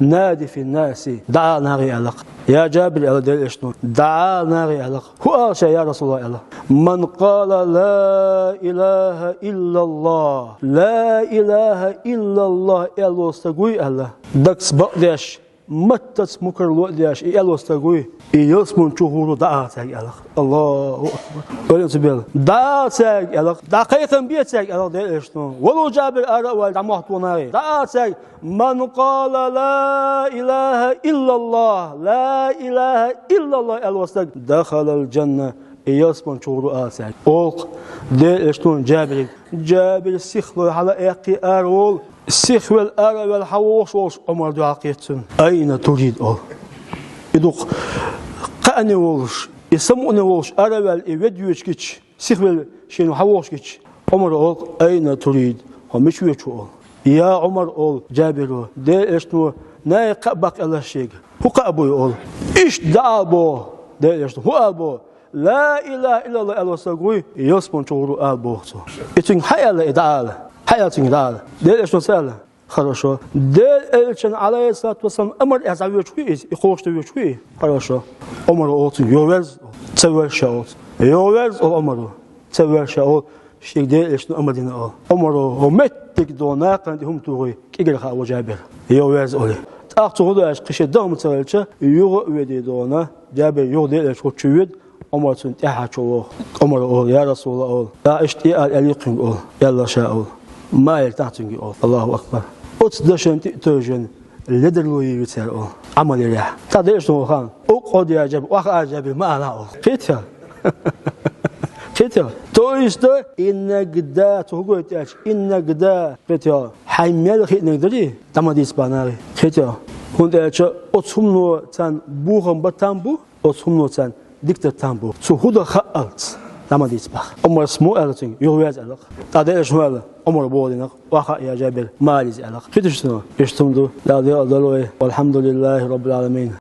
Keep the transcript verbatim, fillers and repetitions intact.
«ناد في الناس», дӀаала нахе аьлла-кх. «Я Джабир», аьлла Делан Элчано, «дӀаала нахе», аьлла-кх. «ХӀун ала ша, я РасулаллахӀ?» аьлла. «من قال لا إله إلا الله, لا إله إلا الله аьлла волу стаг вуй», аьлла. Дагца бакъдеш, маттаца мукарло а деш, и аьлла волу стаг вуй, и ялсамани чу гӀур ву дӀаала цаьрга аьлла-кх. АллахӀу акбар! Ойла ца бел. ДӀаала цаьрга аьлла-кх. ДӀа кхетам бе цаьрга аьлла-кх Делан Элчано. Вало Джабир ара а ваьлла, дӀа мохь тонахи. ДӀаала цаьрга. «من قال لا إله إلا الله, لا إله إلا الله» аьлла волу стаг, «دخل الجنة», и ялсамани чу гӀур ву ала цаьрга. Олу-кх Делан Элчано Джабире. Джабир сихлой хьала а эккхий ара волу. Сихвелла ара а ваьлла хьан вогӀуш волуш Ӏумар дуьхьал кхета цунна. «أين تريد؟» олу. И дукха кхаъне волуш, и самукъане волуш ара а ваьлла, и ведда воьдуш гича, сихвелла шена хьан вогӀуш гича, Ӏумара олу-кх: «أين تريد؟» Хьо мича воьдуш ву олу. «يا عمر», олу Джабиро, Делан Элчано нахе кхаъ баккха аьлла шега. ХӀун кхаъ буй олу. Иштта дӀаала боху Делан Элчано. ХӀун ала боху? «لا إله إلا الله» аьлла волу стаг вуй, ялсамани чу гӀур ву ала боху цо. И цуьнга хьан аьлла и дӀаала? Хьан аьлла цуьнга дӀаала? Делан Элчано ца аьлла? Хорошо. Делан Элчанан, Ӏалайхиссалату вассалам, амар а дӀавоьдуш вуй иза? И кхочушдан воьдуш вуй? Хорошо. Ӏумара олу цуьнга: «Юха верза». «Ца верза ша», олу цо. «Юха верза», олу Ӏумара. «Ца верза ша», олу, шега Делан Элчано амар дина олу. Ӏумара: «ХӀун меттиг дона, кхана тӀе хӀума тухий, кӀегар хаа ву Джабир. Юха верза», олий. ТӀаккха цо хӀун до аьлча, кхин шен дагӀма ца хилча, юха а ведий дона, Джабир юха Делан Элча хӀутту чу воьду, Ӏумар цунна тӀаьхьа чу воху. Ӏумара олу: «Я РасулаллахӀ», олу, «тӀаккха иштта и ала аьллий кхуьнга?» олу, аьлла ша олу. «Ма ала тахьа цуьнга», олу. АллахӀу акбар! Оцу дашна тӀе а тевжина, ледарло йийр ю цара олу, Ӏамал ярехь. ТӀаккха Делан Элчано вахана: «Укъ Ӏуд, я Джабир, охьа а, Джабир, ма алахь», олу. Кхетий хьо? Кхетий хьо? То есть, иногда, цо хӀун гойту аьлча, иногда, кхетий хьо, хьайн мел хиънарг дарий, дӀа ма дийца бахьа нахе. Кхетий хьо? ХӀунда аьлча оцу хӀумано царна бохам бан там бу, оцу хӀумано царна дика дан там бу. Цо хӀун дан хаалц, дӀа ма дийца бахьа. Ӏумара муха аьлла цуьнга: «Юха верза», аьлла-кх. ТӀаккха Делан Элчано хӀун аьлла? Ӏумара боху динарг: «Охьа а, я Джабир, ма ала иза», аьлла-кх. Кхетий шуна? Иштта хӀума ду. Дала декъал дойла вай. والحمد لله رب العالمين.